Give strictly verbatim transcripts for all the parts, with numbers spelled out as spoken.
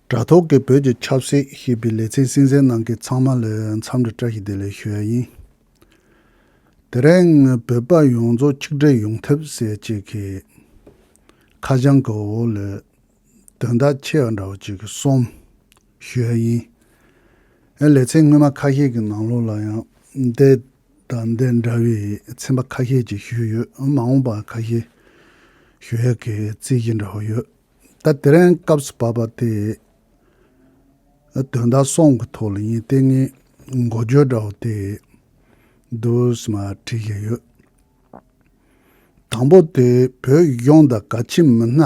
དྲ་ཐོག་གི་བོད་ཀྱི་ཆབ་སྲིད་ཞེས་པའི་ལེ་ཚན་གསན་གཟིགས་གནང་མཁན་ཚང་མ་ལ་འཚམས་འདྲི་བཀྲ་ཤིས་བདེ་ལེགས་ཞུ་ཡ་ཡིན། དེ་རིང་བོད་པ་ཡོངས་རྫོགས་ཆིག་སྒྲིལ་ཡོང་ཐབས་ཟེར་ཅིག་གི་ཁ་བྱང་གི་འོག་ལ་དོན་དག་ཆེ་བ་འདྲ་བོ་ཅིག་གསུམ་ཞུ་ཡ་ཡིན། ཨེ་ལེ་ཚན་སྔོན་མ་ཁ་ཤས་ཀྱི་ནང་ལོགས་ལ་ཡང་འདི་དང་འདི་འདྲ་བའི་ཚན་པ་ཁ་ཤས་ཅིག་ཞུས་ཡོད། མ་འོངས་པ་ཁ་ཤས་ཞུ་ཡ་གི་རྩིས་གཞི་འདྲ་བོ་ཡོད། ད་དེ་རིང་སྐབས་སུ་བབས་པ་དེ་དོན་དག་གསུམ་གྱི་ཐོག་ལ་ཡིན། དེ་ངས་འགོ་བརྗོད་འདྲ་བོ་དེ་འདུག་སེ་མར་བྲིས་བཞག་ཡོད། དང་པོ་དེ་བོད་གཞུང་དང་གལ་ཆེ་མི་སྣ་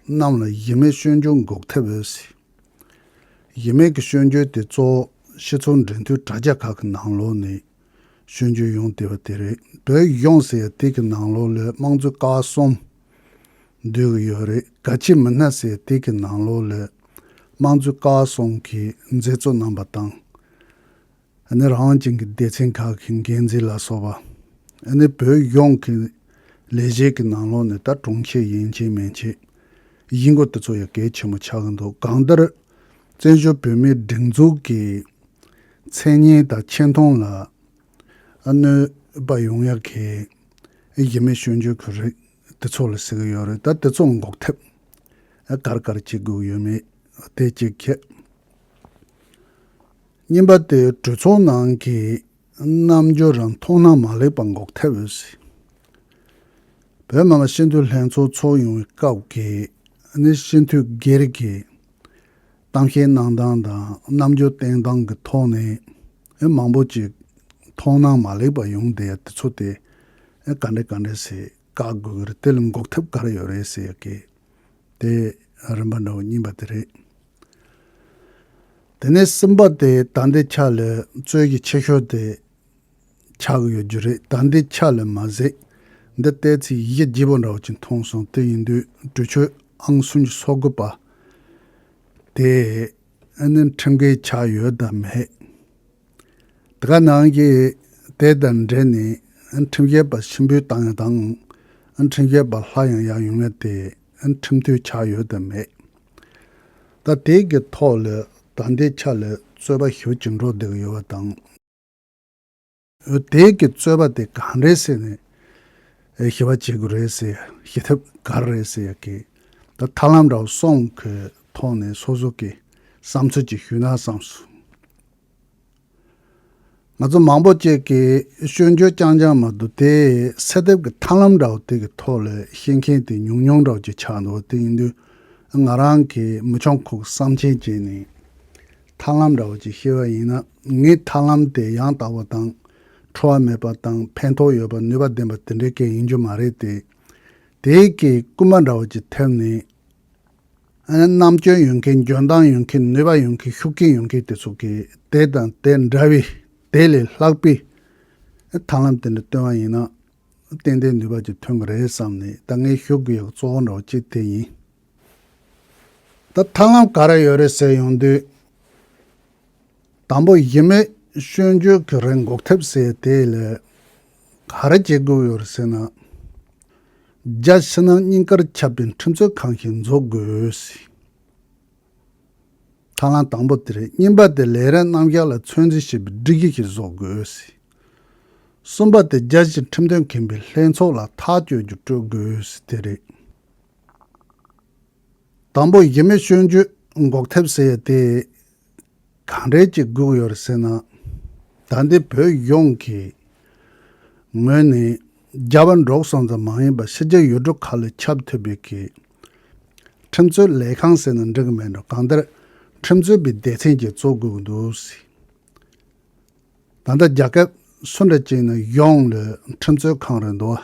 རྣམས་ལ་གཞི་མེད་སྐྱོན་བརྗོད་འགོག་ཐབས་འོས་སྲིད། གཞི་མེད་ཀྱི་སྐྱོན་བརྗོད་དེ་གཙོ་བོ་སྤྱི་ཚོགས་འབྲེལ་མཐུད་དྲ་རྒྱ་ཁག་གི་ནང་ལོགས་ནས་སྐྱོན་བརྗོད་ཡོང་བསྡད་པ་དེ་རེད། བོད་གཞུང་ཟེར་ཡ་དེ་གི་ནང་ལོགས་ལ་དམངས་གཙོའི་ཀ་བ་གསུམ་འདུས་ཀྱི་ཡོད་རེད། གལ་ཆེ་མི་སྣ་ཟེར་ཡ་དེ་གི་ནང་ལོགས་ལ་དམངས་གཙོའི་ཀ་བ་གསུམ་གྱི་མཛད་གཙོ་རྣམ་པ་དང་། ཨ་ནི་རང་དབང་ཅན་གྱི་སྡེ་ཚན་ཁག་གི་འགན་འཛིན་ལ་སོགས་པ། ཨ་ནི་བོད་གཞུང་གི་ལས་བྱེད་ཀྱི་ནང་ལོགས་ནས་ད་དྲུང་ཆེ་ཡན་ཆད་མན་ཆད་ཡིན་དགོས་དེ་ཚོ་ཡང་གལ་ཆེན་པོ་ཆགས་ཀྱི་འདུག་གང་ལྟར་བཙན་བྱོལ་བོད་མིའི་སྒྲིག་འཛུགས་ཀྱི་མཚན་སྙན་དང་ཆེ་མཐོང་ལ་གནོད་པ་ཡོང་ཡག་གི་གཞི་མེད་སྐྱོན་བརྗོད་ཀྱི་རིགས་དེ་ཚོ་ལ་ཟེར་གྱི་ཡོད་རེད། ད་དེ་ཚོ་འགོག་ཐབས་ག་རེ་ག་རེ་བྱེད་དགོས་ཡོད་མེད་དེ་གཅིག་བྱས། གཉིས་པ་དེ་གྲོས་ཚོགས་ནང་གི་རྣམ་འགྱུར་རམ་མཐོང་སྣང་མ་ལེགས་པ་འགོག་ཐབས་འོས་སྲིད། བོད་མི་མང་སྤྱི་འཐུས་ལྷན་ཚོགས་ཚོགས་ཡོང་བའི་སྐབས་ཀྱི་ནི་སྤྱི་འཐུས་སྒེར་གྱི་གཏམ་བཤད་གནང་སྟངས་དང་རྣམ་འགྱུར་བསྟན་སྟངས་ཀྱི་ཐོག་ནས་ཨེ་མང་པོ་ཅིག་མཐོང་སྣང་མ་ལེགས་པ་ཡོང་བསྡད་ཡ་དེ་ཚོ་དེ་ཨེ་ག་འདྲ་ག་འདྲ་ཟེར་བཀག་དགོས་ཀྱི་རེད། དེ་ལ་འགོག་ཐབས་ག་རེ་ཡོད་རེད་ཟེར་ཡ་གི་དེ་རིམ་པ་འདྲ་བོ་གཉིས་པ་དེ་རེད། དེ་ནས་གསུམ་པ་དེ་ད་ལྟའི་ཆ་ལ་རྩོད་གཞི་ཆེ་ཤོས་དེ་ཆགས་ཀྱི་ཡོད་རྒྱུ་རེད། ད་ལྟའི་ཆ་ལ་མ་ཟད་འདི་ལྟའི་ཚིག་གཞི་ལྗིད་པོ་འདྲ་བོ་ཅིག་མཐོང་སོང་། དེ་ཡིན་དུས་གྲོས་ཆོད་ཨང་སུམ་ཅུ་སོ་དགུ་པ་དེ་ཨ་ནི་ཁྲིམས་འགལ་ཆགས་ཡོད་དམ་མེད། དེ་ག་ནང་གི་དེ་དང་འབྲེལ་ནས་ཁྲིམས་ཞིབ་པ་ཕྱིར་འབུད་བཏང་ཡ་དང་ཁྲིམས་ཞིབ་པ་ལྷག་ཡང་ཡང་ཡོང་ཡ་དེ་ཁྲིམས་མཐུན་ཆགས་ཡོད་དམ་མེད། ད་དེ་གི་ཐོག་ལ་ད་ལྟའི་ཆ་ལ་རྩོད་པ་ཞེ་པོ་ཅིག་འགྲོ་བསྡད་ཀྱི་ཡོད་པ་དང་། དེ་གི་རྩོད་པ་དེ་གང་རེད་ཟེར་ནས་ཞི་བ་བྱེད་དགོས་རེད་ཟེར། ཞི་ཐབས་ག་རེ་རེད་ཟེར་ཡ་གི་ད་ཐབས་ལམ་འདྲ་བོ་གསུམ་གི་ཐོག་ནས་སོ་སོ་གི་བསམ་ཚུལ་ཅིག་ཞུས་ན་བསམ་སོང་། ང་ཚོ་མང་པོ་ཅིག་གིས་སྐྱོན་བརྗོད་རྐྱང་རྐྱང་མ་གཏོགས་དེ་སེལ་ཐབས་ཀྱི་ཐབས་ལམ་འདྲ་བོ་དེ་གི་ཐོག་ལ་ཤེས་མཁན་དེ་ཉུང་ཉུང་འདྲ་བོ་ཅིག་ཆགས་འདུག་དེ་ཡིན་དུས་ང་རང་གི་མི་ཆུང་ཁུག་བསམ་ཆེན་བྱས་ནས་ཐབས་ལམ་འདྲ་བོ་ཅིག་ཤེས་པ་ཡིན་ན། ངའི་ཐབས་ལམ་དེ་ཡང་དག་པ་དང་འཁྲུལ་བ་མེད་པ་དང་ཕན་ཐོགས་ཡོད་པ་ནུས་པ་ལྡན་པ་དེ་འདྲའི་སྐད་ཡིན་རྒྱུ་མ་རེད་དེ། དེའི་གི་སྐུལ་མ་འདྲ་བོ་ཅིག་ཐེབས་ནས། ཨ་ནི་རྣམ་དཔྱོད་ཡོད་མཁན། འཇོན་ཐང་ཡོད་མཁན། ནུས་པ་ཡོད་མཁན། ཤུགས་རྐྱེན་ཡོད་མཁན་དེ་ཚོ་གིས་དེ་དང་དེ་འདྲ་བའི་དེ་ལས་ལྷག་པའི་ཐབས་ལམ་དེ་འདྲ་བཏོན་པ་ཡིན་ན་ཏན་ཏན་ནུས་པ་ཅིག་ཐོན་གི་རེད་བསམ་ནས། ད་ངས་ཞུ་དགོས་ཡག་གཙོ་བོ་འདྲ་བོ་གཅིག་དེ་ཡིན། ད་ཐབས་ལམ་ག་རེ་ཡོད་རེད་ཟེར་ཡོང་དུས། དང་པོ་གཞི་མེད་སྐྱོན་བརྗོད་ཀྱི་རིགས་འགོག་ཐབས་ཟེར་དེ་ལ་ག་རེ་བྱེད་དགོས་ཡོད་རེད་ཟེར་ན། རྒྱ་ཕྱི་ནང་གཉིས་ཀར་ཁྱབ་པའི་ཁྲིམས་རྩོད་ཁང་ཞིག་འཛུགས་དགོས་ཟེར། ཐབས་ལམ་དང་པོ་དེ་རེད། གཉིས་པ་དེ་ལས་རིམ་རྣམ་གཞག་ལ་ཚོད་འཛིན་བྱེད་པའི་སྒྲིག་གཞི་ཞིག་བཟོ་དགོས་ཟེར། གསུམ་པ་དེ་རྒྱལ་སྤྱིའི་ཁྲིམས་དོན་མཁན་པོའི་ལྷན་ཚོགས་ལ་ཐག་གཅོད་རྒྱུ་སྤྲོད་དགོས་ཟེར་དེ་རེད། དང་པོ་གཞི་མེད་སྐྱོན་བརྗོད་འགོག་ཐབས་ཟེར་ཡ་དེ་གང་འདྲ་ཅིག་དགོས་ཡོད་རེད་ཟེར་ན། ད་ལྟའི་བོད་གཞུང་གི་ངོས་ནས་རྒྱ་བལ་འབྲུག་གསུམ་ཙམ་མ་ཡིན་པར་ཕྱི་རྒྱལ་ཡུལ་གྲུ་ཁག་ལ་ཁྱབ་ཐུབ་པའི་གི་ཁྲིམས་རྩོད་ལས་ཁང་ཟེར་ན་འགྲིག་གི་མེད་འགྲོ། གང་ལྟར་ཁྲིམས་རྩོད་པའི་སྡེ་ཚན་ཅིག་བཙུགས་དགོས་ཀྱི་འདུག་ཟེར། ད་ལྟ་རྒྱལ་ཁབ་སུ་འདྲ་ཅིག་ནས་གཞུང་ལ་ཁྲིམས་རྩོད་ཁང་རེད་འདུག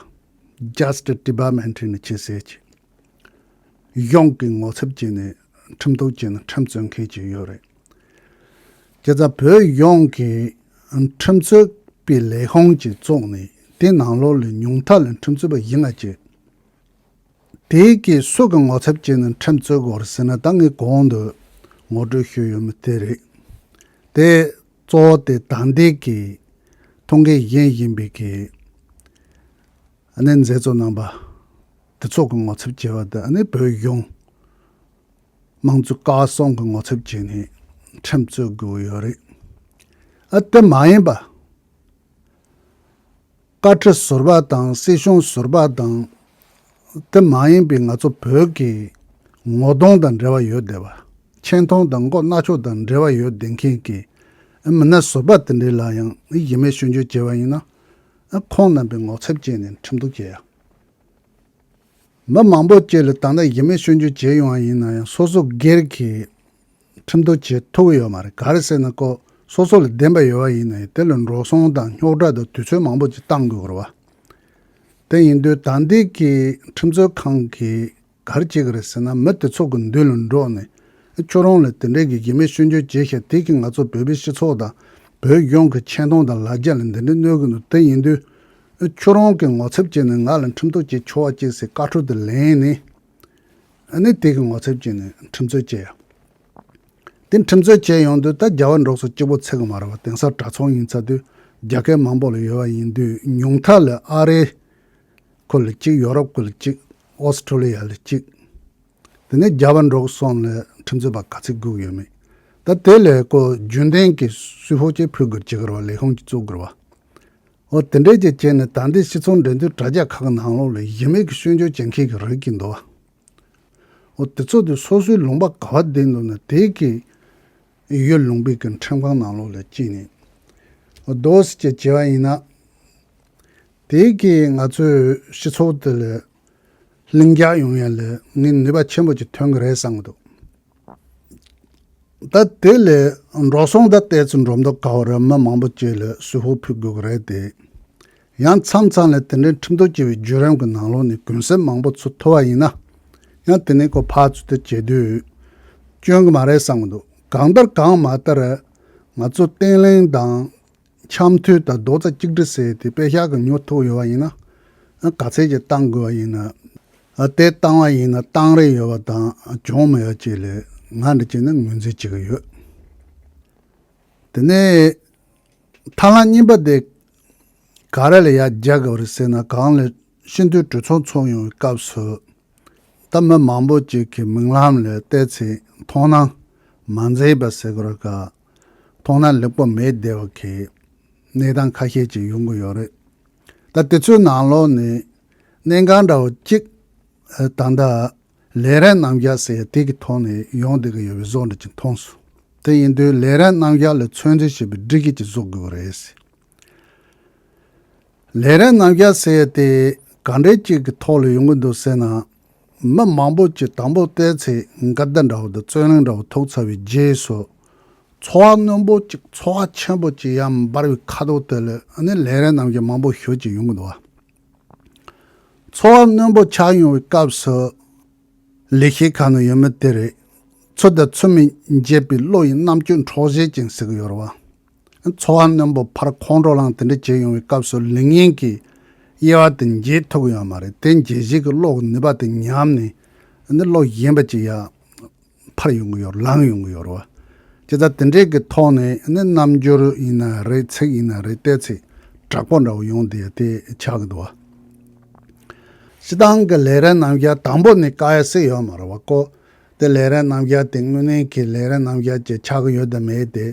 Justice Department ནས་བྱེད་ཟེར་གྱི། གཞུང་གི་ངོ་ཚབ་བྱས་ནས་ཁྲིམས་གཏུག་བྱས་ནས་ཁྲིམས་རྩོད་མཁན་ཅིག་ཡོད་རེད། བྱས་ཙང་བོད་གཞུང་གིས་ཁྲིམས་རྩོད་པའི་ལས་ཁུངས་ཅིག་བཙུགས་ནས་དེ་ནང་ལོགས་ལ་ཉུང་མཐའ་ལ་ཁྲིམས་རྩོད་པ་བཞི་ལྔ་ཅིག་དེའི་གི་སུ་གི་ངོ་ཚབ་བྱས་ནས་ཁྲིམས་རྩོད་དགོས་རེད་ཟེར་ན། ད་ངས་གོང་དུ་ངོ་སྤྲོད་ཞུས་ཡོད་མི་དེ་རེད། དེ་གཙོ་བོ་དེ་ད་ལྟའི་གི་ཐུགས་འགན་བཞེས་བཞིན་པའི་གི་ཨ་ནི་མཛད་གཙོ་རྣམ་པ་དེ་ཚོ་གི་ངོ་ཚབ་བྱས་པ་དང་། ཨ་ནི་བོད་གཞུང་ དམངས་གཙོའི་ཀ་བ་གསུམ་གྱི་ངོ་ཚབ་བྱས་ནས་ཁྲིམས་རྩོད་དགོས་ཀྱི་ཡོད་རེད། ཨ་དེ་མ་ཡིན་པ། བཀའ་ཁྲི་ཟུར་པ་དང་སྲིད་གཞུང་ཟུར་པ་དང་། དེ་མ་ཡིན་པའི་ང་ཚོ་བོད་ཀྱི་ངོ་གདོང་དང་འབྲེལ་བ་ཡོད་བསྡད་པ། ཆེ་མཐོང་དང་མགོ་རྣ་ཆོག་དང་འབྲེལ་བ་ཡོད་བསྡད་མཁན་གྱི་མི་སྣ་ཟུར་པ་དེ་འདྲ་ལ་ཡང་གཞི་མེད་སྐྱོན་བརྗོད་བྱས་པ་ཡིན་ན། ཁོང་རྣམ་པའི་ངོ་ཚབ་བྱས་ནས་ཁྲིམས་གཏུག་བྱེད་ཡ། མི་མང་པོ་ཅིག་ལ་ད་ལྟ་གཞི་མེད་སྐྱོན་བརྗོད་བྱས་ཡོང་བ་ཡིན་ན་ཡང་སོ་སོ་སྒེར་གྱི་ཁྲིམས་གཏུག་བྱེད་ཐུབ་ཀྱི་ཡོད་མ་རེད། ག་རེ་ཟེར་ན་ཁོ་སོ་སོ་ལ་བདེན་པ་ཡོད་པ་ཡིན་ན་ཡང་དེ་ལ་འགྲོ་སོང་དང་རྙོག་དྲ་དང་དུས་ཚོད་མང་པོ་ཅིག་བཏང་དགོས་རེད་བ། དེ་ཡིན་དུས་ད་ལྟའི་གི་ཁྲིམས་རྩོད་ཁང་གིས་ག་རེ་བྱེད་ཀྱི་རེད་ཟེར་ན། མི་དེ་ཚོ་གི་མདུན་ལ་འགྲོ་ནས་ཁྱོད་རང་ལ་དེ་འདྲའི་གི་གཞི་མེད་སྐྱོན་བརྗོད་བྱས་ཤག་དེ་གིས་ང་ཚོ་བོད་པའི་སྤྱི་ཚོགས་དང་བོད་གཞུང་གི་ཆེ་མཐོང་དང་ལ་རྒྱ་ལ་འདི་འདྲ་གནོད་ཀྱི་འདུག་དེ་ཡིན་དུས་ཁྱོད་རང་གི་ངོ་ཚབ་བྱས་ནས་ང་ལ་ཁྲིམས་གཏུག་བྱེད་ཆོག་པ་ཅིག་ཟེར་བཀའ་འཁྲོལ་དེ་ལེན་ནས། ཨ་ནི་དེ་གི་ངོ་ཚབ་བྱས་ནས་ཁྲིམས་རྩོད་བྱས་ཡ། དེ་ཁྲིམས་རྩོད་བྱས་ཡོང་དུས་ད་རྒྱ་བལ་འབྲུག་གསུམ་གཅིག་པོ་ཚད་གི་མ་རེད་བ། དེང་སང་དྲ་ཚོགས་ཡིན་ཚར་དུས་རྒྱ་སྐད་མང་པོ་ལ་ཡོད་པ་ཡིན་དུས། ཉུང་མཐའ་ལ་ཨ་རི་ཁུལ་ལ་གཅིག་ཡོ་རོབ་ཁུལ་ལ་གཅིག་ཨོ་སི་ཁྲུ་ལི་ཡ་ལ་གཅིག་དེ་ནས་རྒྱ་བལ་འབྲུག་གསུམ་ལ་ཁྲིམས་རྩོད་པ་ག་ཚད་སྒུག་ཡོད་མེད། ད་དེ་ལས་ཁོ་རྒྱུན་ལྡན་གྱི་གསོལ་ཕོགས་ཅིག་ཕུལ་དགོས་ཀྱི་རེད་བ། ལས་ཁུངས་ཅིག་བཙུགས་དགོས་རེད་བ། འོ་དེ་འདྲས་ཅིག་བྱས་ནས་ད་ལྟའི་སྤྱི་ཚོགས་འབྲེལ་མཐུད་དྲ་རྒྱ་ཁག་ནང་ལོགས་ལ་གཞི་མེད་ཀྱི་སྐྱོན་བརྗོད་བྱེད་མཁན་གྱི་རིགས་ཀྱི་འདུག་བ། འོ་དེ་ཚོ་དེ་སོ་སོའི་ལུང་པ་ག་བ་བསྡད་འདུག་ན་དེ་གི་ཡུལ་ལུང་པའི་གི་ཁྲིམས་ཁང་ནང་ལོགས་ལ་སྐྱེལ་ནས། འོ་དོ་སི་ཅེ་བྱས་པ་ཡིན་ན། དེ་གིས་ང་ཚོའི་སྤྱི་ཚོགས་དེ་ལ་ལྷིང་འཇགས་ཡོང་ཡ་ལ་ངས་ནུས་པ་ཆེན་པོ་ཅིག་ཐོན་གི་རེད་བསམ་གི་འདུག་ད་དེ་ལས་འགྲོ་སོང་ད་ལྟའི་ཚོ་འགྲོ་མདོག་ཁ་པོ་རེད། མི་མང་པོ་ཅིག་ལ་གསོལ་ཕོགས་ཕུལ་དགོས་ཀྱི་རེད་དེ། ཡང་མཚམས་མཚམས་ལ་དེ་འདྲའི་ཁྲིམས་གཏུག་བྱས་པའི་བརྒྱུད་རིམ་གྱི་ནང་ལོགས་ནས་གུན་གསབ་མང་པོ་ཚུར་ཐོབ་པ་ཡིན་ན། ཡང་དེ་ནས་ཁོ་ཕར་ཚུར་དེ་བྱེད་དུས་སྐྱོན་གྱི་མ་རེད་བསམ་གྱི་འདུག་གང་ལྟར་གང་མ་ལྟར་ང་ཚོ་བརྟན་ལྷིང་དང་འཆམ་མཐུན་དང་རྡོག་རྩ་གཅིག་སྒྲིལ་ཟེར་དེ་དཔེ་ཤག་གི་ཉོ་ཐུབ་ཡོད་པ་ཡིན་ན། ག་ཚད་ཅིག་བཏང་དགོས་པ་ཡིན་ན། དེ་བཏང་བ་ཡིན་ན་བཏང་རེ་ཡོད་པ་དང་གྱོང་མེད་པ་ཅིག་ལས་ང་འདྲ་བྱས་ན་ངོས་འཛིན་བྱེད་ཀྱི་ཡོད། དེ་ནས་ཐབས་ལམ་གཉིས་པ་དེ་ག་རེ་ལ་ཡར་རྒྱག་དགོས་རེད་ཟེར་ན། གང་ལ་སྤྱི་འཐུས་གྲོས་ཚོགས་ཚོགས་ཡོང་བའི་སྐབས་སུ་ད་མི་མང་པོ་ཅིག་གིས་མིག་ལམ་ལ་བལྟས་ཚེ་མཐོང་སྣང་མ་མཛེས་པ་ཟེར་དགོས་རེད་ག་མཐོང་སྣང་ལེགས་པོ་མེད་བསྡད་པ་གི་གནས་སྟངས་ཁ་ཤས་ཅིག་ཡོང་གི་ཡོད་རེད། ད་དེ་ཚོའི་ནང་ལོགས་ནས་གནད་འགག་འདྲ་བོ་གཅིག་ད་ལྟ་ལས་རིམ་རྣམ་གཞག་ཟེར་ཡ་དེ་གི་ཐོག་ནས་ཡོང་བསྡད་ཀྱི་ཡོད་པའི་བཟོ་འདྲ་ཅིག་མཐོང་སོང་། དེ་ཡིན་དུས་ལས་རིམ་རྣམ་གཞག་ལ་ཚོད་འཛིན་བྱེད་པའི་སྒྲིག་གཞི་ཅིག་བཟོ་དགོས་ཀྱི་རེད། ལས་རིམ་རྣམ་གཞག་ཟེར་ཡ་དེ་ག་འདྲའི་ཅིག་གི་ཐོག་ལ་ཡོང་གི་འདུག་ཟེར་ན། མི་མང་པོ་ཅིག་དང་པོ་བལྟས་ཚེ་འགལ་ཟླ་འདྲ་བོ་དང་རྩོད་གླེང་འདྲ་བོ་ཐུག་ཚར་བའི་རྗེས་སུ། ཚོར་བ་རྣོན་པོ་ཅིག་ཚོར་བ་ཆེན་པོ་ཅིག་ཡར་འབར་བའི་ཁ་དོག་དེ་ལ་ཨ་ནི་ལས་རིམ་རྣམ་གཞག་མང་པོ་ཞེ་ཅིག་ཡོང་གི་འདུག་བ། ཚོར་བ་རྣོན་པོ་ཆགས་ཡོང་བའི་སྐབས་སུ། ལེགས་བཤད་ཁ་ནང་ཡོད་མི་དེ་རེད། ཚུལ་དང་ཚུལ་མིན་འབྱེད་པའི་བློ་ཡི་རྣམ་དཔྱོད་འཕྲོག་བྱེད་ཅིང་ཟེར་གྱི་ཡོད་རེད་བ། ཚོར་བ་རྣོན་པོ་ཕར་ཁོང་ཁྲོ་ལངས་དེ་འདྲ་བྱེད་ཡོང་བའི་སྐབས་སུ་ལེགས་ཉེས་ཀྱི་དབྱེ་བ་དེ་འབྱེད་ཐུབ་ཀྱི་ཡོད་མ་རེད། དེ་འབྱེད་བྱེད་ཀྱི་བློ་གི་ནུས་པ་དེ་ཉམས་ནས་ཨ་ནི་བློ་གཞན་པ་ཅིག་ཡར་འཕར་ཡོང་གི་ཡོད། ལངས་ཡོང་གི་ཡོད་རེད་བ། བྱས་ཙང་དེ་འདྲའི་གི་ཐོག་ནས་ཨ་ནི་རྣམ་འགྱུར་ཡིན་ན་རེད། ཚིག་ཡིན་ན་རེད། བལྟས་ཚེ་དྲག་པོ་འདྲ་བོ་ཡོང་བསྡད་ཡ་དེ་ཆགས་ཀྱི་འདུག་བ། སྤྱིར་བཏང་གི་ལས་རིམ་རྣམ་གཞག་དང་པོ་ནས་བཀག་ཡ་སྲིད་ཡོད་མ་རེད་བ། ཀོ། དེ་ལས་རིམ་རྣམ་གཞག་དེ་དངོས་གནས་ཀྱི་ལས་རིམ་རྣམ་གཞག་ཅིག་ཆགས་ཀྱི་ཡོད་དམ་མེད་དེ་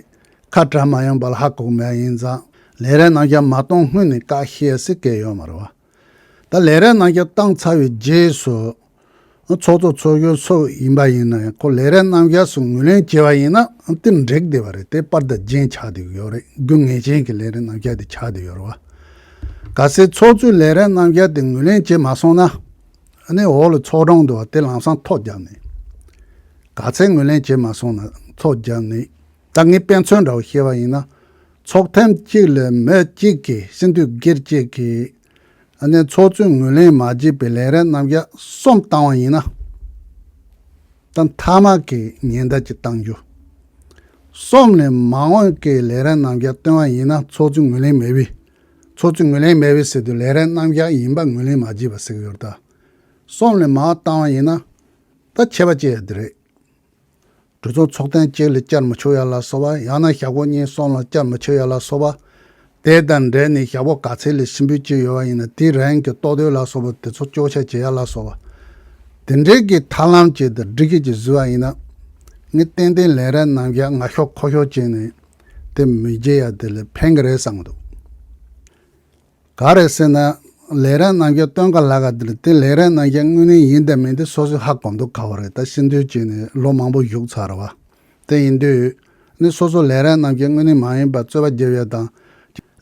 ཁ་གྲག་མ་ཡོང་བ་ལ་ཧ་གོ་མེད་ཡིན་ཙང་། ལས་རིམ་རྣམ་གཞག་མ་བཏང་སྔོན་ནས་བཀག་ཤེས་ཡ་སྲིད་གལ་ཡོད་མ་རེད་བ། ད་ལས་རིམ་རྣམ་གཞག་བཏང་ཚར་བའི་རྗེས་སུ། ཚོགས་གཙོ་ཚོགས་གཞོན་སུ་ཡིན་པ་ཡིན་ན་ཡང་ཁོ་ལས་རིམ་རྣམ་གཞག་སུ་ངོས་ལེན་བྱས་པ་ཡིན་ན་དེ་འགྲིག་བསྡད་པ་རེད། དེ་པར་དང་རྒྱན་ཆགས་བསྡད་ཡོད་རེད། རྒྱུ་ངེས་ཅན་གྱི་ལས་རིམ་རྣམ་གཞག་དེ་ཆགས་བསྡད་ཡོད་རེད་བ། གལ་སྲིད་ཚོགས་གཙོས་ལས་རིམ་རྣམ་གཞག་དེ་ངོས་ལེན་བྱས་མ་སོང་ན། ཨ་ནི་འོག་ལ་ཚོགས་དྲུང་འདུག་བ། དེ་ལམ་སང་ཐོ་བརྒྱབ་ནས། གལ་སྲིད་ངོས་ལེན་བྱས་མ་སོང་ན་ཐོ་བརྒྱབ་ནས། ད་ངས་དཔེ་མཚོན་འདྲ་བོ་བཤད་པ་ཡིན་ན། ཚོགས་ཐེངས་གཅིག་ལ་མི་གཅིག་གིས་སྤྱི་འཐུས་སྒེར་གཅིག་གིས་ཨ་ནི་ཚོགས་གཙོས་ངོས་ལེན་མ་བྱས་པའི་ལས་རིམ་རྣམ་གཞག་གསུམ་བཏང་བ་ཡིན་ན། ད་མཐའ་མ་གི་ཉེན་བརྡ་ཅིག་བཏང་རྒྱུ། གསུམ་ལས་མང་བ་གི་ལས་རིམ་རྣམ་གཞག་བཏོན་པ་ཡིན་ན་ཚོགས་གཙོས་ངོས་ལེན་མེད་པའི། ཚོགས་གཙོས་ངོས་ལེན་མེད་པའི་ཟེར་དུས་ལས་རིམ་རྣམ་གཞག་ཡིན་པ་ངོས་ལེན་མ་བྱས་པ་ཟེར་གི་ཡོད་རེད་ད། གསུམ་ལས་མང་བ་བཏང་བ་ཡིན་ན། ད་ཆད་པ་བཅད་ཡ་དེ་རེད། གྲོས་ཚོགས་ཚོགས་ཐེངས་གཅིག་ལ་བཅར་མི་ཆོག་ཡ་ལ་སོགས་པ། ཡང་ན་ཞག་པོ་གཉིས་གསུམ་ལ་བཅར་མི་ཆོག་ཡ་ལ་སོགས་པ། དེ་དང་འབྲེལ་ནས་ཞག་པོ་ག་ཚད་ལ་ཕྱིན་འབུད་བྱས་ཡོད་པ་ཡིན་ན་དེའི་རིང་གི་ལྟོ་དོད་ལ་སོགས་པ་དེ་ཚོ་གཅོག་ཆ་བྱེད་ཡ་ལ་སོགས་པ། དེ་འདྲའི་གི་ཐབས་ལམ་ཅིག་དང་སྒྲིག་གཞི་ཅིག་བཟོས་པ་ཡིན་ན། ངས་ཏན་ཏན་ལས་ར་རྣམ་གཞག་ང་ཤོག་ཁོ་ཤོག་བྱས་ནས་དེ་མི་བརྗེད་ཡ་དེ་ལ་ཕན་གི་རེད་བསམ་གི་འདུག་ག་རེ་ཟེར་ན། ལས་ར་རྣམ་གཞག་སྟོན་ཀ་ལ་ག་དེ་ལ་དེ་ལས་ར་རྣམ་གཞག་དངོས་གནས་ཡིན་དང་མིན་དེ་སོ་སོས་ཧ་གོ་འདུག་ག་བ་རེད། ད་ཤི་འདོད་བྱས་ནས་ལོ་མང་པོ་བཞུགས་ཚར་བ་དེ་ཡིན་དུས་ནི་སོ་སོ་ལས་ར་རྣམ་གཞག་དངོས་གནས་མ་ཡིན་པ་རྩོད་པ་རྒྱབ་ཡ་དང་།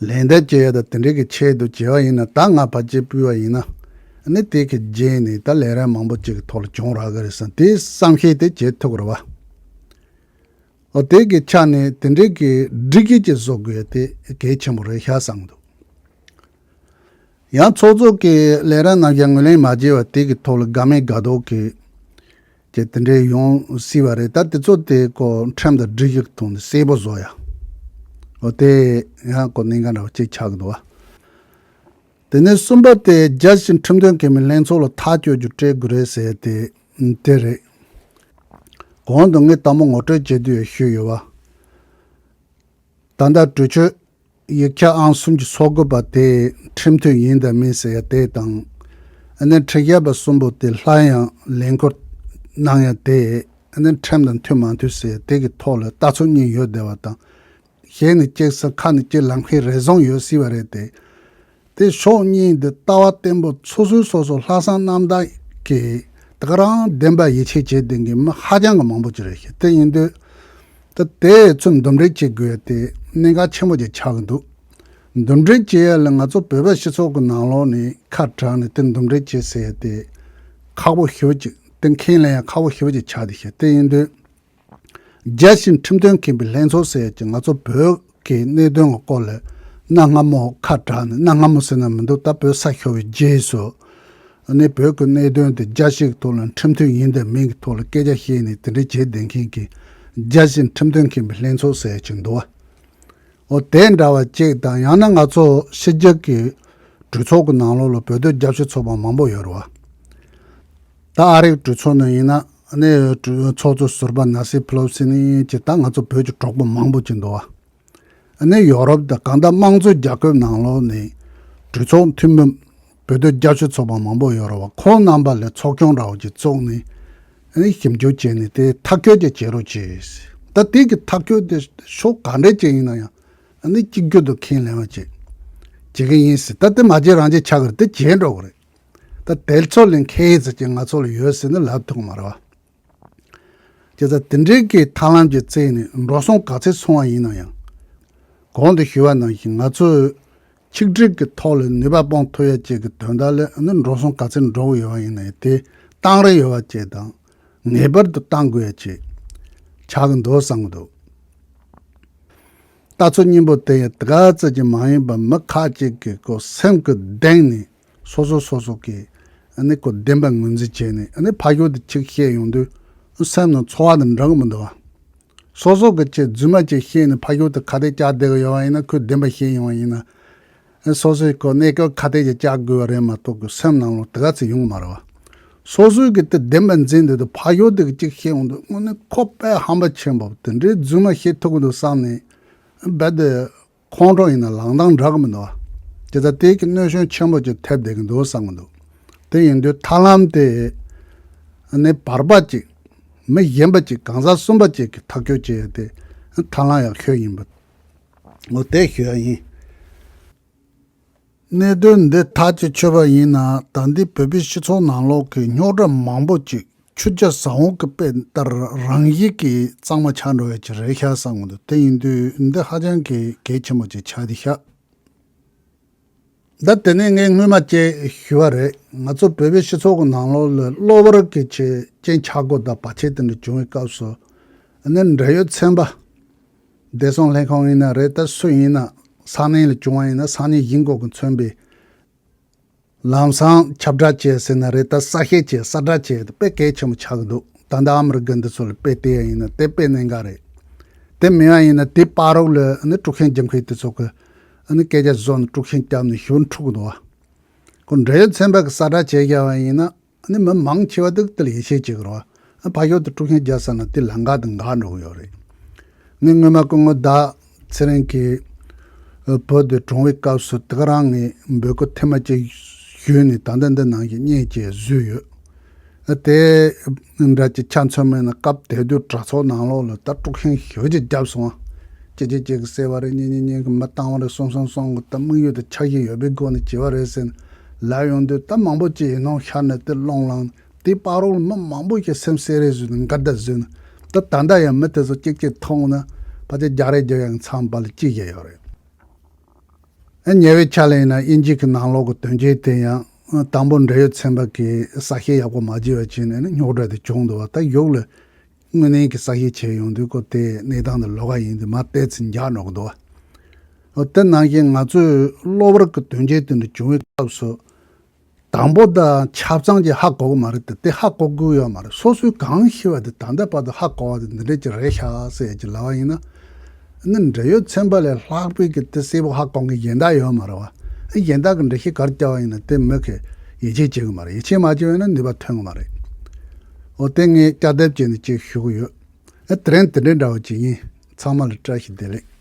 ལན་འདེབས་བྱེད་ཡ་དང་དེ་འདྲའི་གི་ཆེད་དུ་བྱས་པ་ཡིན་ན། ད་ང་ཕར་ཅིག་ཕུལ་བ་ཡིན་ན་ནི་དེ་གི་རྗེས་ནས་ད་ལས་ར་མང་པོ་ཅིག་གི་ཐོག་ལ་བྱུང་རག་གི་རེད་བསམ་དེའི་བསམ་ཤེས་དེ་བྱེད་ཐུབ་ཀྱི་རེད་བ། འོ་དེ་གི་ཆ་ནས་དེ་འདྲའི་གི་སྒྲིག་གཞི་ཅིག་བཟོ་དགོས་ཡ་དེ་གལ་ཆེན་པོ་རེད་ཤག་བསམ་གི་འདུག་ཡང་ཚོགས་གཙོ་གིས་ལས་ར་རྣམ་གཞག་ངོས་ལེན་མ་བྱས་པ་དེ་གི་ཐོག་ལ་དགའ་མེད་དགའ་མདོག་གིས་ཀྱི་དེ་འདྲའི་ཡོང་སྲིད་པ་རེད། ད་དེ་ཚོ་དེ་ཀོ་ཁྲིམས་དང་སྒྲིག་གཞི་གི་ཐོག་ནས་གསལ་པོ་བཟོ་ཡ། འོ་དེ་ཡང་ཀོ་གནད་འགག་འདྲ་བ་གཅིག་ཆགས་ཀྱི་འདུག་བ། དེ་ནས་གསུམ་པ་དེ་རྒྱལ་སྤྱིའི་ཁྲིམས་དོན་ཁེ་ཕན་ལྷན་ཚོགས་ལ་ཐག་གཅོད་རྒྱུ་སྤྲད་དགོས་རེད་ཟེར་ཏེ་དེ་རེད། གོང་དུ་ངས་དང་པོ་ངོ་སྤྲོད་བྱེད་དུས་ཞུས་ཡོད་བ། ད་ལྟ་གྲོས་ཆོད་ཡིག་ཆ་ཨང་སུམ་ཅུ་སོ་དགུ་པ་དེ་ཁྲིམས་མཐུན་ཡིན་དང་མིན་ཟེར་ཡ་དེ་དང་། ཨ་ནི་ཁྲིམས་ཞིབ་པ་གསུམ་པོ་དེ་སླར་ཡང་ལས་འཁུར་གནང་ཡ་དེ་ཨ་ནི་ཁྲིམས་དང་མཐུན་མ་མཐུན་ཟེར་ཡ་དེ་གི་ཐོག་ལ་ལྟ་ཚུལ་གཉིས་ཡོད་བསྡད་པ་དང་། ཞལ་ནས་གཅིག་ཟེར་ཁ་ནས་གཅིག་ལབ་མཁན་རེ་ཟུང་ཡོད་སྲིད་པ་རེད་དེ། དེ་ཕྱོགས་གཉིས་འདི་ལྟ་བ་བརྟན་པོ་ཚོ་སོ་སོ་སོ་ལྷག་བསམ་རྣམ་དག་གིས་དེ་ག་རང་བདེན་པ་ཡིད་ཆེས་བྱེད་བསྡད་མཁན་མི་ཧ་ཅང་གི་མང་པོ་ཅིག་རེད་ཤག་དེ་ཡིན་དུས་ད་དེ་ཚོ་འདུམ་འགྲིག་བྱེད་དགོས་ཡ་དེ་གནད་འགག་ཆེན་པོ་ཅིག་ཆགས་ཀྱི་འདུག་འདུམ་འགྲིག་བྱེད་ཡ་ལ་ང་ཚོ་བོད་པའི་སྤྱི་ཚོགས་ཀྱི་ནང་ལོགས་ནས་ཁ་གྲགས་ནས་དེ་འདུམ་འགྲིག་བྱེད་ཟེར་ཡ་དེ་ཁག་པོ་ཞེ་པོ་ཅིག་དེ་ཁས་ལེན་ཡ་ཁག་པོ་ཞེ་པོ་ཅིག་ཆགས་བསྡད་ཤག་དེ་ཡིན་དུས། རྒྱལ་སྤྱིའི་ཁྲིམས་དོན་ཁེ་ཕན་ལྷན་ཚོགས་ཟེར་ཡ་ཅིག་ང་ཚོ་བོད་ཀྱི་གནད་དོན་གྱི་སྐོར་ལ་གནའ་སྔ་མོ་ཁ་གྲགས་ནས། གནའ་སྔ་མོ་ཟེར་ན་མི་འདུག་ད་བོད་ས་ཤོར་བའི་རྗེས་སུ་ནས་བོད་ཀྱི་གནད་དོན་དེ་རྒྱལ་སྤྱིའི་ཐོག་ལ་ཁྲིམས་མཐུན་ཡིན་དང་མིན་གྱི་ཐོག་ལ་སྐད་ཆ་བཤད་ནས་དེ་འདྲ་བྱེད་བསྡད་མཁན་གྱི་རྒྱལ་སྤྱིའི་ཁྲིམས་དོན་ཁེ་ཕན་ལྷན་ཚོགས་ཟེར་ཡ་ཅིག་འདུག་བ། འོ་དེ་འདྲ་བ་ཅིག་དང་། ཡང་ན་ང་ཚོ་ཕྱི་རྒྱལ་གྱི་གྲོས་ཚོགས་ཀྱི་ནང་ལོགས་ལ་བོད་དོན་རྒྱབ་སྐྱོར་ཚོགས་པ་མང་པོ་ཡོད་རེད་བ། ད་ཨ་རིའི་གྲོས་ཚོགས་ནང་ཡིན་ན་ནི་གྲོས་ཚོགས་གཙོ་ཟུར་པ་ནན་སི་ཕེ་ལོ་སི་ནི་ཅིག་ད་ང་ཚོ་བོད་ཀྱི་གྲོགས་པོ་མང་པོ་ཅིག་འདུག་བ། ནི་ཡོ་རོབ་དང་གང་ལྟར་དམངས་གཙོའི་རྒྱལ་ཁབ་ནང་ལོགས་ནས་གྲོས་ཚོགས་འཐུས་མི་བོད་དོན་རྒྱབ་སྐྱོར་ཚོགས་པ་མང་པོ་ཡོད་རེད་བ། ཁོང་རྣམ་པ་ལ་ཚོགས་ཆུང་འདྲ་བོ་ཅིག་བཙུགས་ནས་ནི་ཞིབ་འཇུག་བྱས་ནས་དེ་ཐག་གཅོད་ཅིག་བྱེད་རོགས་གྱིས། ད་དེ་གི་ཐག་གཅོད་དེ་ཕྱོགས་ག་འདྲ་ཅིག་ཡིན་ན་ཡང་ནི་གཅིག་གྱུར་དུ་ཁས་ལེན་པ་ཅིག་བྱེད་ཀྱི་ཡིན་ཟེར། ད་དེ་མ་བྱེད་རང་བྱེད་ཆགས་ཀྱི་རེད། དེ་བྱེད་འགྲོ་གི་རེད། ད་དེ་ཚོ་ལ་མཁས་ཡིན་ཟེར་གྱི་ང་ཚོ་ལ་ཡོད་ཟེར་ནི་ལབ་ཐུབ་ཀྱི་མ་རེད་བ། བྱས་ཙང་དེ་འདྲའི་གི་ཐབས་ལམ་གྱི་རྩིས་ནས་འགྲོ་སོང་ག་ཚད་སོང་བ་ཡིན་ན་ཡང་། གོང་དུ་ཞུས་པ་ནང་བཞིན་ང་ཚོས་ཆིག་སྒྲིལ་གྱི་ཐོག་ལ་ནུས་པ་སྤུངས་ཐུབ་ཡ་ཅིག་གི་དོན་དག་ལ་ནི་འགྲོ་སོང་ག་ཚད་འགྲོ་གི་ཡོད་པ་ཡིན་ན་ཡང་དེ་གཏང་རེ་ཡོད་པ་ཅིག་དང་། ངེས་པར་དུ་གཏང་དགོས་ཡ་ཅིག་ཆགས་ཀྱི་འདུག་བསམ་གྱི་འདུག་ལྟ་ཚུལ་སྙིང་པོ་དེ་ཡང་དེ་ག་ཙམ་གྱིས་མ་ཡིན་པར་མི་ཁག་ཅིག་གིས་ཀོ་སེམས་ཀྱི་གཏིང་ནས་སོ་སོ་སོ་སོ་གི་ཨ་ནི་ཀོ་བདེན་པ་ངོས་འཛིན་བྱས་ནས་ཨ་ནི་ཕ་གི་དེ་ཅིག་བཤད་ཡོང་དུས་སེམས་ནང་ཚོར་བ་དེ་འདྲ་གི་མི་འདུག་བ། སོ་སོ་གི་ཅིག་རྫུན་མ་ཅིག་བཤད་ནས་ཕ་གི་དེ་ཁ་གཏད་བཅག་བསྡད་གི་ཡོད་པ་ཡིན་ན་ཁོས་བདེན་པ་བཤད་ཡོང་བ་ཡིན་ན། སོ་སོའི་ཁོ་གནས་སྐབས་ཁ་གཏད་ཀྱི་བཅག་དགོས་པ་རེད་མ་གཏོགས་ཀྱི་སེམས་ནང་ལོགས་དེ་ག་ཚོད་ཡོང་གི་མ་རེད་བ། སོ་སོའི་གི་དེ་བདེན་པ་འཛིན་འདོད་དུ་ཕ་ཡུལ་དེ་གི་གཅིག་བཤད་འོང་དུས་དངོས་གནས་ཁོ་དཔེ་ཧམ་པ་ཆེན་པོ་དེ་འདྲའི་རྫུན་མ་བཤད་ཐུབ་ཀྱི་འདུག་བསམ་ནས་རྦད་དེ་ཁོང་ཁྲོ་ཡིན་ན་ལངས་སྟངས་འདྲ་གི་མི་འདུག་བ། དེ་ལྟར་དེ་གི་གནོད་སྐྱོན་ཆེན་པོ་ཅིག་ཐེབས་བསྡད་ཀྱི་འདུག་བསམ་གྱི་འདུག་དེ་ཡིན་དུས་ཐབས་ལམ་དེ་ནི་བར་པ་ཅིག་མི་གཞན་པ་ཅིག་གང་ཟག་གསུམ་པ་ཅིག་གི་ཐག་གཅོད་བྱས་ཏེ་ཐབས་ལམ་ཡག་ཤོས་ཡིན་པ་འོ་དེ་ཞུ་ཡ་ཡིན། གནད་དོན་འདི་ཐག་གཅོད་ཆོད་པ་ཡིན་ན་ད་འདི་བོད་པའི་སྤྱི་ཚོགས་ནང་ལོགས་ཀྱི་རྙོག་དྲ་མང་པོ་ཅིག་ཆུ་རྒྱ་ཟ་འོག་གི་དཔེ་ལྟར་རང་བཞིན་གྱིས་གཙང་མ་ཆགས་འགྲོ་ཡ་ཅིག་རེད་ཤག་བསམ་གྱི་འདུག་དེ་ཡིན་དུས་འདི་ཧ་ཅང་གི་གལ་ཆེན་པོ་ཅིག་ཆགས་བསྡད་ཤག་ད་དེ་ནས་ངས་སྔོན་མ་ཅིག་ཞུས་པ་རེད། ང་ཚོ་བོད་པའི་སྤྱི་ཚོགས་ཀྱི་ནང་ལོགས་ལ་གློ་བུར་གྱི་ཆེ་རྐྱེན་ཆག་སྒོ་དང་བར་ཆད་དེ་འདྲ་བྱུང་བའི་སྐབས་སུ་ཨ་ནི་འབྲེལ་ཡོད་ཚན་པ། བདེ་སྲུང་ལྷན་ཁང་ཡིན་ན་རེད། ད་སུ་ཡིན་ན་ས་གནས་ལ་བྱུང་བ་ཡིན་ན་ས་གནས་གཞུང་སྒེར་གྱིས་མཚོན་པའི་ལམ་སང་ཁྱབ་བསྒྲགས་བྱས་ཟེར་ན་རེད། ད་གསལ་བཤད་བྱས་གསལ་བསྒྲགས་བྱས་དཔེ་གལ་ཆེན་པོ་ཆགས་ཀྱི་འདུག་ད་ལྟ་ཨ་མི་རི་ཀ་འདི་ཚོ་ལ་དཔེ་བལྟས་ཡ་ཡིན་ན་དེ་དཔེ་གནད་འགག་རེད། དེ་མིན་པ་ཡིན་ན་དེ་བར་རོགས་ལ་ཨ་ནི་དཀྲུག་ཤིང་རྒྱབ་མཁན་དེ་ཚོ་གི་ཨ་ནི་སྐད་ཆ་བཟོས་ནས་དཀྲུག་ཤིང་བརྒྱབ་ནས་ཞུ་འཁྲུག་གི་འདུག་བ། ཁོ་འབྲེལ་ཡོད་ཚན་པ་གིས་གསལ་བསྒྲགས་བྱས་བཞག་པ་ཡིན་ན། ཨ་ནི་མི་མང་ཆེ་བ་དེ་དེ་ལ་ཡིད་ཆེས་བྱེད་ཀྱི་རེད་བ། ཨ་ཕ་ཡུལ་དུ་དཀྲུག་ཤིང་རྒྱག་ས་ན་དེ་ལམ་ཁ་དེ་འགག་འགྲོ་གི་ཡོད་རེད། ངས་སྔོན་མ་སྐུ་ངོ་ཟླ་ཚེ་རིང་གིས་བོད་དུ་གྲོངས་པའི་སྐབས་སུ་དེ་ག་རང་ངས་འབོད་སྐུལ་ཐེངས་མ་གཅིག་ཞུས་ནས་ད་ལྟ་འདི་ནང་བཞིན་བརྙན་བཅས་བཟོས་ཡོད། དེ་འདྲ་གྱི་ཆ་མཚོན་མེད་ན། སྐབས་དེ་དུས་གྲྭ་ཚོགས་ནང་ལོགས་ལ་ད་དཀྲུག་ཤིང་ཞེ་པོ་ཅིག་བརྒྱབ་སོང་། གཅིག་གིས་གཅིག་གི་བསད་པ་རེད། གཉིས་གཉིས་གཉིས་ཀྱིས་མི་བཏང་བ་རེད། གསུམ་གསུམ་གསུམ་གྱིས་ད་དམིགས་ཡུལ་དེ་ཆགས་ཀྱི་ཡོད་པའི་སྒོ་ནས་བྱས་པ་རེད་ཟེར་ནས་ལབ་ཡོང་དུས། ད་མང་པོ་ཅིག་ཡིན་ནོ་ཤར་ནས་དེ་སློང་ལངས། དེའི་བར་རོལ་མི་མང་པོ་ཞིག་སེམས་བསད་རེས་བཟོས་ནས་འགལ་ཟླ་བཟོས་ནས། ད་ད་ལྟ་ཡང་མི་དེ་ཚོ་གཅིག་གཅིག་མཐོང་ན་ཕལ་ཆེར་རྒྱག་རེས་རྒྱག་ཡག་མཚམས་བར་ལ་སྐྱེས་བསྡད་ཡོད་རེད། ཨ། ཉེ་བའི་ཆར་ལ་ཡིན་ན་དབྱིན་ཇི་གི་ནང་ལོགས་ཀྱི་དོན་རྐྱེན་དེ་ཡང་། ཨ། དང་པོ་འབྲེལ་ཡོད་ཚན་པ་གིས་གསལ་བཤད་ཡག་པོ་མ་བྱས་པ་བྱས་ནས་ནི་རྙོག་དྲ་དེ་བྱུང་འདུག་པ། ད་གཞུག་ལ་དངོས་གནས་ཀྱི་གསལ་བཤད་བྱས་ཡོང་དུས་ཀོ་དེ་གནས་སྟངས་དེ་ལོགས་ཀ་ཡིན་དུས་མར་ཏོག་ཙམ་འགྱངས་འགྲོ་གི་འདུག་པ། འོ། དེ་ནང་བཞིན་ང་ཚོས་གློ་བུར་གྱི་དོན་རྐྱེན་དེ་འདྲ་བྱུང་བའི་སྐབས་སུ། དང་པོ་དང་ཆ་ཚང་གྱིས་ཧ་གོ་གི་མ་རེད་དེ། དེ་ཧ་གོ་དགོས་ཡོད་མ་རེད། སོ་སོས་གང་ཤེས་པ་དེ་ད་ལྟ་བར་དུ་ཧ་གོ་བ་དེ་འདི་འདྲ་ཅིག་རེད་ཤག་ཟེར་གྱི་ལབ་པ་ཡིན་ན། ནི་འབྲེལ་ཡོད་ཚན་པ་ལས་ལྷག་པའི་གི་དེ་གསལ་པོ་ཧ་གོ་མཁན་གཞན་དག་ཡོད་མ་རེད་པ། གཞན་དག་གིས་འགྲེལ་བཤད་ག་རེ་བརྒྱབ་པ་ཡིན་ན་དེ་མི་གིས་ཡིད་ཆེས་བྱེད་གི་མ་རེད། ཡིད་ཆེས་མ་བྱས་པ་ཡིན་ན་ནུས་པ་ཐོན་གི་མ་རེད། འོ། དེ་ངས་བསྐྱར་ལྡབ་བྱས་ནས་ཅིག་ཞུ་གི་ཡོད། ཨ། དེ་རིང་དེ་འདྲའི་འདྲ་བོ་ཅིག་ཡིན། ཚང་མ་ལ་བཀྲ་ཤིས་བདེ་ལེགས།